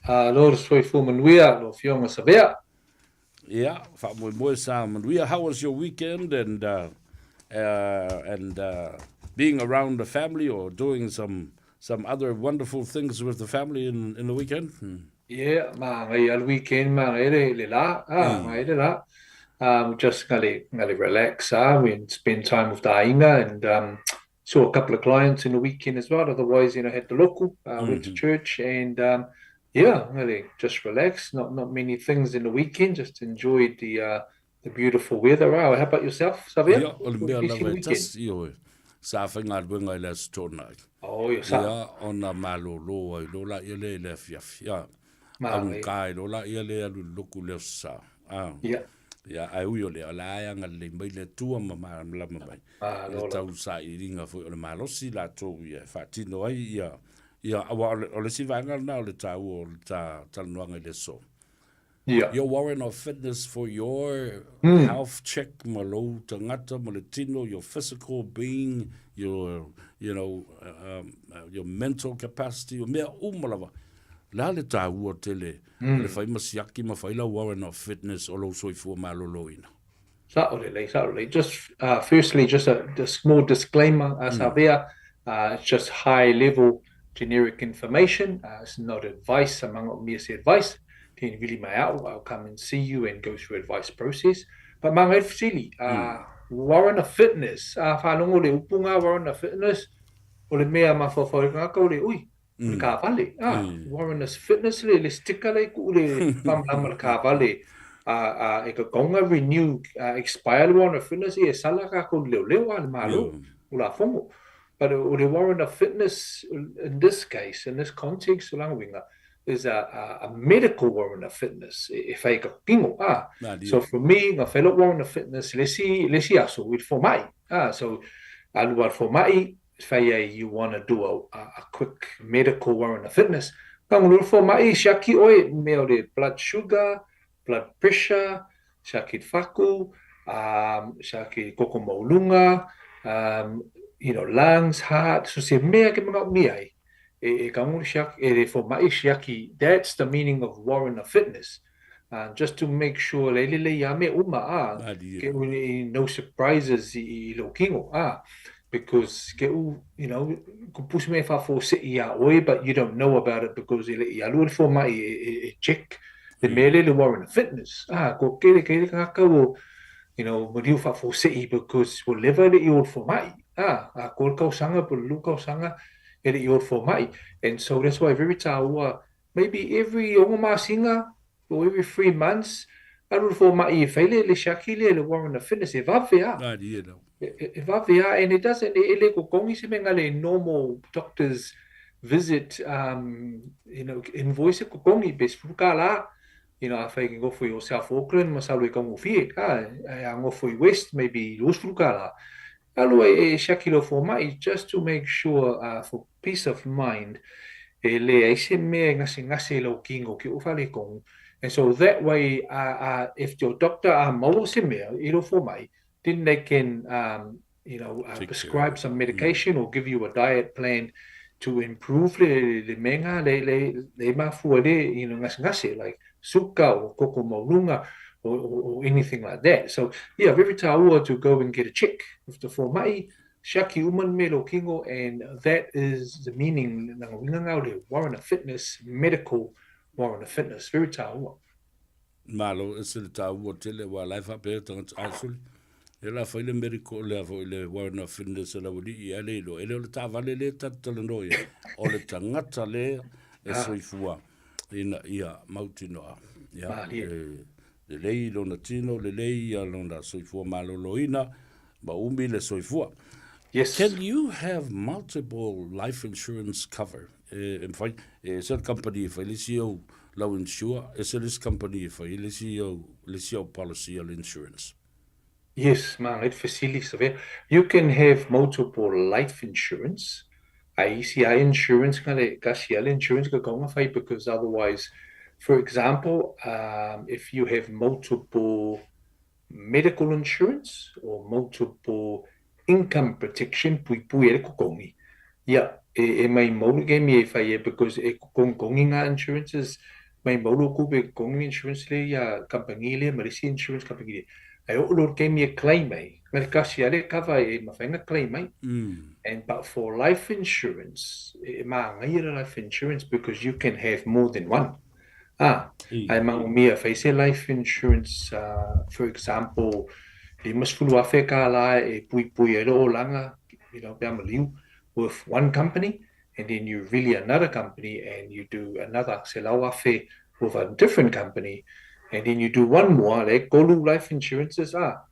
Malo le soifua manuia lau Afioga Savea. Ia, faamoemoe sa manuia. How was your weekend and uh, uh, and uh, being around the family or doing some some other wonderful things with the family in in the weekend? Hmm. Yeah, maangai le weekend, maangai le, le la, ah, maangai le la. Just ngale, ngale relax, ah, we spend time with the aiga and saw a couple of clients in the weekend as well. Otherwise, had the local, went to church and yeah, really just relax. Not many things in the weekend. Just enjoyed the beautiful weather. Ah, how about yourself, Savea? Ia, o le mea lava e tasi, ioe, sa faigaluega i le Aso Toonai. Oh, ia, sa. Ia, ona malōlō ai loa laia lea i le afiafi. Ia, augata ai loa laia lea e alu i le lotu i le Aso Sa. Ah. Ia. Ia, ae ui o lea, o le a e agalelei mai le Atua ma malamalama mai. Ah, I le tausailiga foi o le malosi latou ia e faatino ai ia, ia, aua o le, o le isi vaega lena o le taua o le ta talanoaga i le aso. Ia. Your warrant of fitness for your health check ma lou tagata ma le tino, your physical being, your, you know, your mental capacity, o mea uma lava. Le a le taua tele o le fai ma siaki ma fai lau warrant of fitness o lou soifua malōlōina? Sa'o lelei, sa'o lelei. Just firstly, just a small disclaimer, Savea, it's just high level generic information. It's not advice, among me se advice. Te vili mai au, I'll come and see you and go through advice process. But mga fesili, warrant of fitness, whaalongo le upu ngā warrant of fitness, o le mea mawhawhau i ngā le ui, le kāwale. Ah, warrant of fitness le, le sticker le ku le whamlama le kāwale. E ka konga renew, expire le warrant of fitness, e sala ka ko leo leo a le malo, o la fongo. But o le warrant of fitness, in this case, in this context, o langa winga, is a medical warrant of fitness, e whai ka kingo. Ah. So for me, ngā whelo warrant of fitness, le si aso, with for mai. Ah, so alu al for mai, whai ai you want to do a quick medical warrant of fitness. Ka ngulur for mai, siaki oe, mea o le blood sugar, blood pressure, siaki whaku, siaki koko maulunga, lungs, heart, so se mea ke mga mi ai. E ka ngulu siaki, e le for mai siaki, that's the meaning of warrant of fitness. Just to make sure le le le ia me uma a, ke uni, no surprises i lo kingo, ah, because ke u, you know, ko pusi me fa fo se ia oi, but you don't know about it because i le ia lu fo mai e check the me le le warrant of fitness. Ah, ko ke le ke le ka ka o, you know, mo diu fa fo se i because wo leva le i o fo mai. Ah, a ko kau sanga po lu kau sanga e le i o fo mai. And so that's why very tāua, maybe every ongo masinga or every 3 months, alu fo mai e whaile le siaki le le warrant of fitness e wawe a. E wawe a, and it doesn't, e le ko kongi se menga le normal doctor's visit, you know, invoice e ko kongi bes fuka la, you know, if I can go for your South Auckland, masalu e kongo fie, a go for West, maybe los fuka la. Alu e siaki lo fo mai, just to make sure, for peace of mind, e le ai se mea ngase ngase lo kingo ki ufale kongo. And so that way, if your doctor maua se mea, i lo fo mai, then they can, you know, prescribe some medication or give you a diet plan to improve le menga, le mafua le, you know, ngase ngase, like suka or koko maulunga or anything like that. So, yeah, very tāua to go and get a check with the fo mai, siaki uman me lo kingo, and that is the meaning, nanga winga ngau le warrant of fitness, medical warrant of fitness, very tāua. Malo, e se le tāua tele wa lai whapea tangata asuli. E la whai le medical le afo i le warrant of fitness e lawali i ale ilo. E le o le tāwale le tatala no ia. O le tangata le e soifua ina ia mautinoa. Ia, le lei lona tino, le lei ia lona soifua maloloina, ma umi le soifua. Yes. Can you have multiple life insurance cover? E mwhai, e se company e whai le si au lau insure, e se this company e whai le si au, le si au policy al insurance. Yes, man, it facilitates. You can have multiple life insurance. ICI insurance, ka insurance ka kaunga whai, because otherwise, for example, if you have multiple medical insurance or multiple income protection, pui pui e le kokongi. Yeah. E maumau le kemi e fai ai because e kogikongi ngā insurances, maumau lou kupe e kogikongi le insurance lea ia kamupani lea ma le isi insurance company lea. Ae oo loa i le kemi e claim ai, na o le tasi lava le cover e mafai ona claim ai. And but for life insurance, e mānaia le life insurance because you can have more than one. Ah, ae manomia fai se life insurance, for example, $50,000 e puipui ai lou olaga, pe a maliu, with one company, and then you really another company and you do another 100,000 with a different company, and then you do one more, le kolu life insurances are,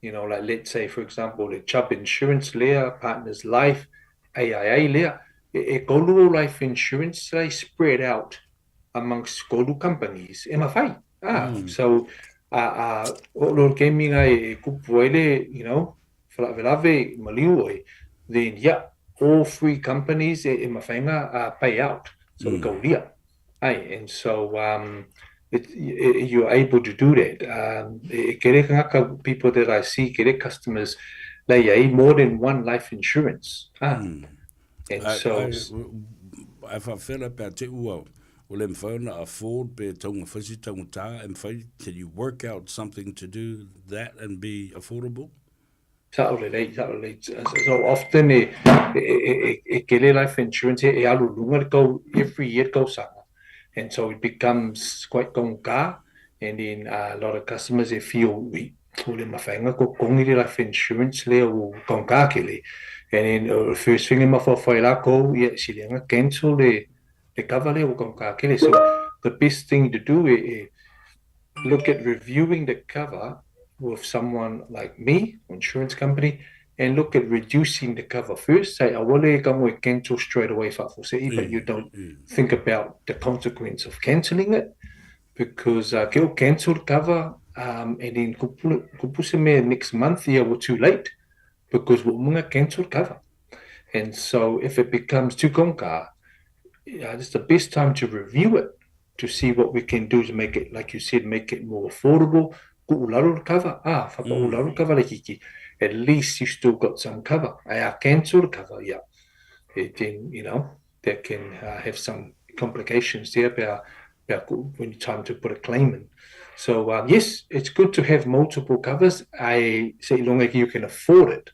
like let's say for example, le Chubb Insurance lea, Partners Life, AIA lea, e kolu o life insurance, they spread out amongst kolu companies, e mawhai. So, o lo kemi ngai e kupu ai le, whalavelave maliu oi, then yeah, all three companies e mawhainga pay out. So we go lia. Ai, and so you're able to do that. E kere ngaka people that I see, kere customers, they ai more than one life insurance. And so I whawhera pea te ua, o le mwhai ona afford pe taunga whaisi taunga tā, e mwhai, can you work out something to do that and be affordable? Sa'o lelei, sa'o lelei. So often e kele life insurance e alu lunga le kau every year kausanga. And so it becomes quite kaunga, and then a lot of customers they feel we o le mawhainga ko kongi le life insurance le o kaunga kele. And then the first thing e mawhawhai la kou, ia si leanga cancel le cover le o kaunga kele. So the best thing to do is look at reviewing the cover with someone like me, insurance company, and look at reducing the cover first. Say, I will cancel straight away, but you don't think about the consequence of cancelling it, because keo cancel cover, and then kupuse me next month, yeah, we're too late, because we're cancel cover. And so if it becomes too konka, it's the best time to review it, to see what we can do to make it, like you said, make it more affordable. Ku'ulalo cover, whakaulalo cover le kiki. At least you still got some cover. I cancel cover, yeah. It then, that can have some complications there about when it's time to put a claim in. So, yes, it's good to have multiple covers. I say long as you can afford it.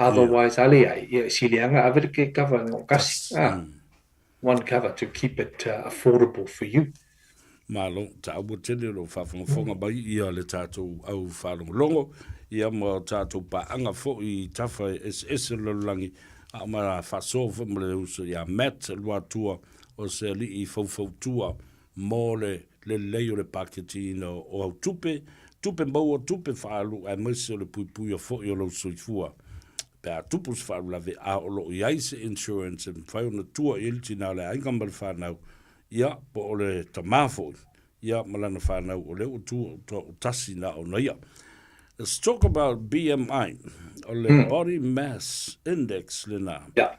Otherwise, ale ai, silianga averike cover ngo kasi. One cover to keep it affordable for you. Malo, tāua tele lo whawhangafonga mai ia le tātou au whalongolongo, ia ma tātou paanga fo i tawha e SS lololangi, a ma whasoa fo ma le uso ia Matt Luatua o se li i faufautua mō le lelei o le paketi ina o au tupe, tupe maua, tupe whaalu, ai maise o le puipui o fo i o lau soifua. Pe a tupu se whaalulave a o lo i ai se insurance, mwhai o na tua i eliti nā le ainga ma le whanau, ia, po o le tamāfo, ia, malana whanau o leo tua o tasi nā o naia. Let's talk about BMI, o le Body Mass Index le nā. Yeah.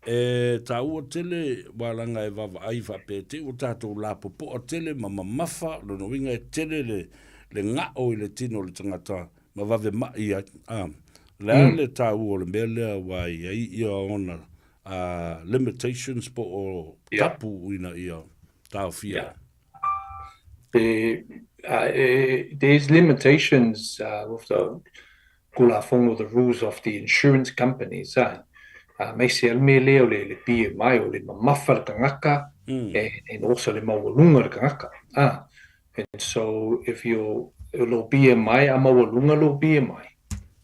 E tāua tele walanga e wawa ai whape te o tātou la popoa tele ma mamafa, lono winga e tele le ngao i le tino le tangata ma wawe mai ai. Le a le tāua o le mea lea wai ai ia ona limitations po o tapu ina ia tāwhia. There's limitations with the kulafongo, the rules of the insurance companies. Mei se alme leo le BMI o le mamafa le tangaka and also le maualunga le tangaka. And so if you're lo BMI, a maualunga lo BMI,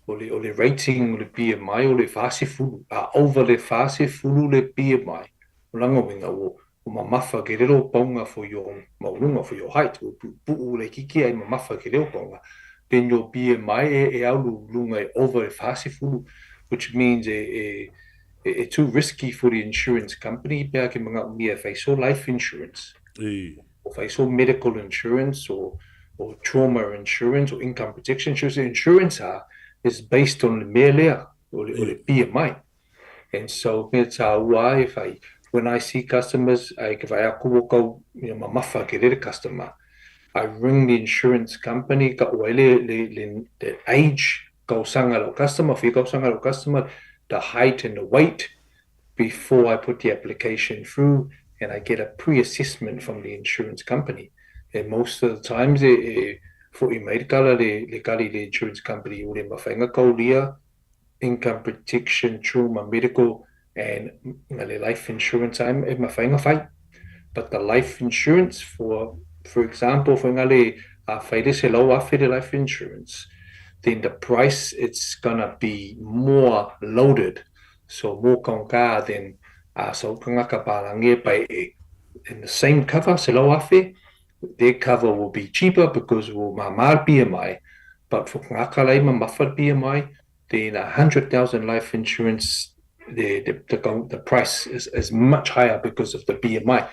o le rating o le BMI o le 40, over le 40 le BMI, o langa winga o mamafa ke rero paunga for your maulunga, for your height, o pu'u le kiki ai mamafa ke reo paunga, then your BMI e aulu lunga e over le 40, which means e too risky for the insurance company, pea ke mga umia whaiso life insurance, or whaiso medical insurance, or trauma insurance, or income protection insurance. The insurance is based on le mea lea, o le BMI. And so, mea tāua if I, when I see customers, I give I aku kau, mamafa ke rere customer, I ring the insurance company, ka ua le age, kau sanga lo customer, whia kau sanga lo customer, the height and the weight, before I put the application through and I get a pre-assessment from the insurance company. And most of the times e, e fo'i mai le kala le, le kali le insurance company o le mawhainga kaulia, income protection, trauma, medical, and le life insurance e mawhainga whai. But the life insurance, for example, for ngale a whaile se lau afe le life insurance, then the price it's gonna be more loaded. So more kaunga than so kangaka palange pai in the same cover se lau afe, their cover will be cheaper because will mamar BMI. But for ngaka lai mamafa BMI, then 100,000 life insurance, the price is much higher because of the BMI.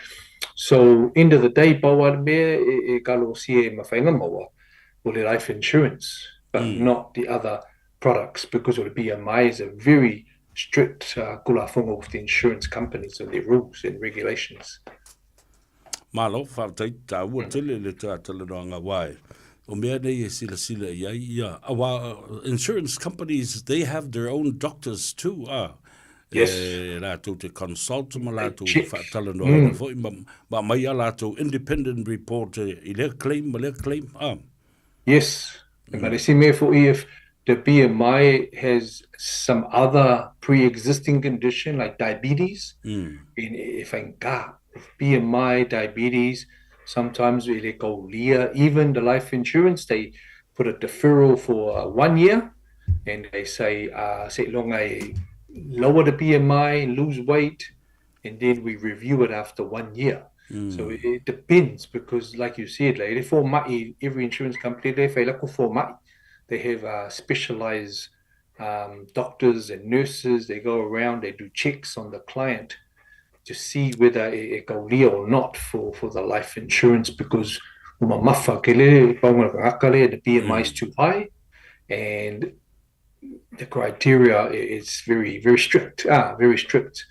So end of the day, bawa me e kalo si e mawhainga maua o le life insurance, but not the other products because of the BMI is a very strict kulafonga with the insurance companies and their rules and regulations. Malo, whaatai, tā ua tele le tātala no anga wai. O mea nei e sila sila i ai, ia. Awa, insurance companies, they have their own doctors too, ah. Yes. E rātou te consult ma rātou whaatala no mm. foi, ma mai a rātou independent report i lea claim, ma lea claim, ah. Yes. But isi mea foi if the BMI has some other pre-existing condition like diabetes, in if I got BMI, diabetes, sometimes we let go even the life insurance, they put a deferral for 1 year and they say, say long I lower the BMI, lose weight, and then we review it after 1 year. So it depends because, like you said, like for mai, every insurance company they for they have specialized doctors and nurses. They go around, they do checks on the client to see whether it go or not for the life insurance because the BMI is too high and the criteria is very, very strict. Very strict.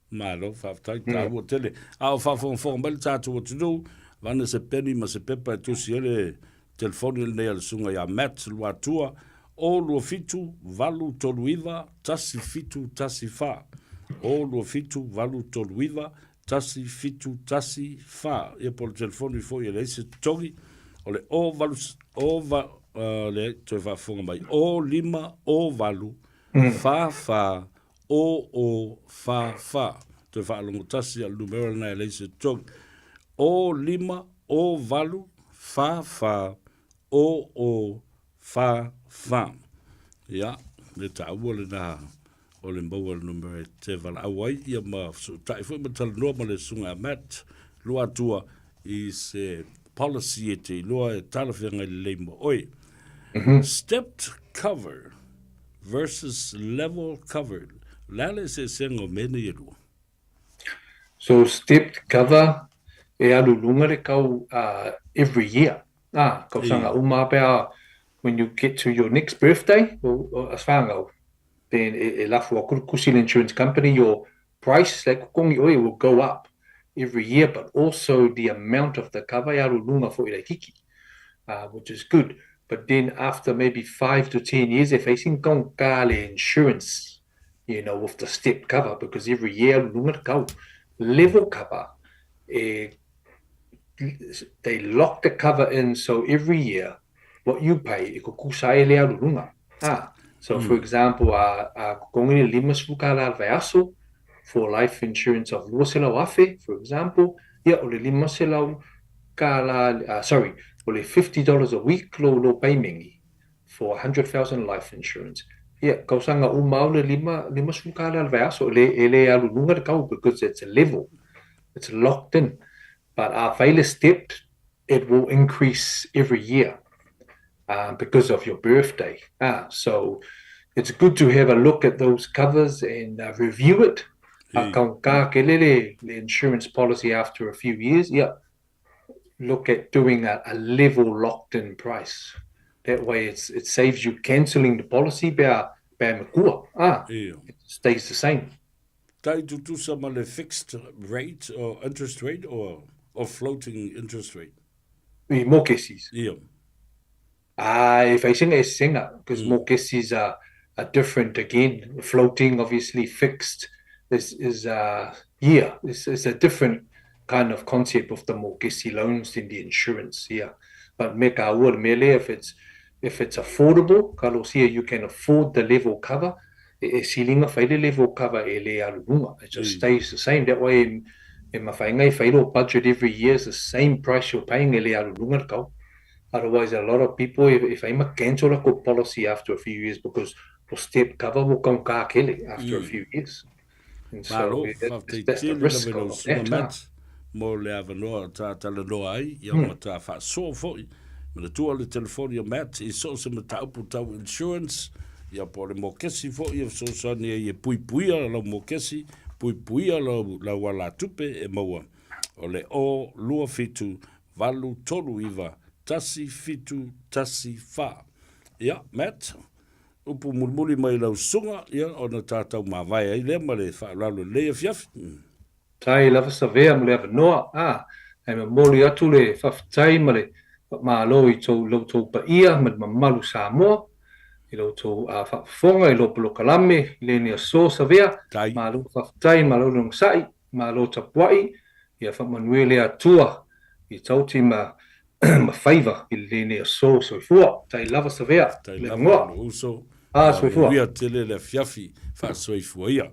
Malo, whaatai, tāua tele. A o whaafonga mai le tātou atu vana se peni ma se pepa e tusi ele telefoni le nei ale sunga ia Matt Luatua o 27 839 17 14 o 27 839 17 14 ia po le telefoni foi ele se togi o le o valu o va le toe whaafonga mai o 5 o 8 fa fa o o fa fa toe whaalongo tasi al numero na ele se togi o 5 o 8 fa fa o o fa fa. Ia, le tāua le nā o le maua le numero e te wala au ai ia ma tai foi ma talanoa ma le sunga a Matt Luatua i se policy e te iloa e talawhianga i le leima oi. Stepped cover versus level cover. Lale se senga o mene i rua. So stepped cover e alu lunga le kau every year. Kau sanga uma pea when you get to your next birthday, or aswhangau, then e lafu a kurukusi insurance company, your price like kongi oi will go up every year, but also the amount of the cover e alu lunga fo i kiki, which is good. But then after maybe 5 to 10 years, if they think kale insurance, you know, with the step cover, because every year lunga kau level cover, they lock the cover in, so every year what you pay e kukusa e le alu lunga. So for example, kongi lima sfukala al for life insurance of luaselau afe, for example, ia o le lima selau kala, sorry, o le $50 a week lo paymengi for 100,000 life insurance. Ia kausanga uma o le lima sfukala al vaiaso le ele alu lunga le kau because it's a level, it's locked in. But our failure stepped, it will increase every year because of your birthday. So it's good to have a look at those covers and review it. The insurance policy after a few years, yeah, look at doing a level locked in price. That way it saves you cancelling the policy bea makua. It stays the same. Tai tutusa ma le fixed rate or interest rate or floating interest rate? In more cases. Yeah. If I sing a singer, because more cases are different again. Floating, obviously, fixed. is is yeah, it's a different kind of concept of the mokesi loans than the insurance, yeah. But me ka ua le mea lea, if it's affordable, ka losia you can afford the level cover, e silinga fai le level cover e le alu luga. It just stays the same. That way, e mawhainga i whai lo budget every year is the same price you're paying e le alu luga le kau. Otherwise, a lot of people, if I cancel a policy after a few years because the step cover will come ka kele after a few years. And so, Malo, that's faafetai that's the tele risk lava i lau of susuga that. Matt mo le avanoa ta talanoa ai, ia ma ta faasoa foi. Manatua le telefoni o Matt i so o se mataupu tau insurance, ia po o le mokesi foi e fesoasoani ai e puipuia lau mokesi, puipuia lau, lau alatupe e maua. O le 0 2 7 8 3 9 1 7 1 4. Ia, Matt, upu mulimuli mai lau susuga, ia, ona tatau mavae ai lea ma le faaaloalo i lenei afiafi. Tai lava Savea ma le avanoa, a, e momoli atu le faafetai ma le faamalo i tou lo outou paia ma le mamalu Samoa, i lo outou faafofoga i lo polokalame i lenei aso Savea. Tai. Malo faafetai, malo le onosai, malo tapuai, ia faamanuia le Atua i tauti ma ma faiva i lenei aso. Soifua. Tai lava Savea, Tai le lava avanoa. lou uso, A, ia soifua. manuia tele le afiafi, faasoifua ia.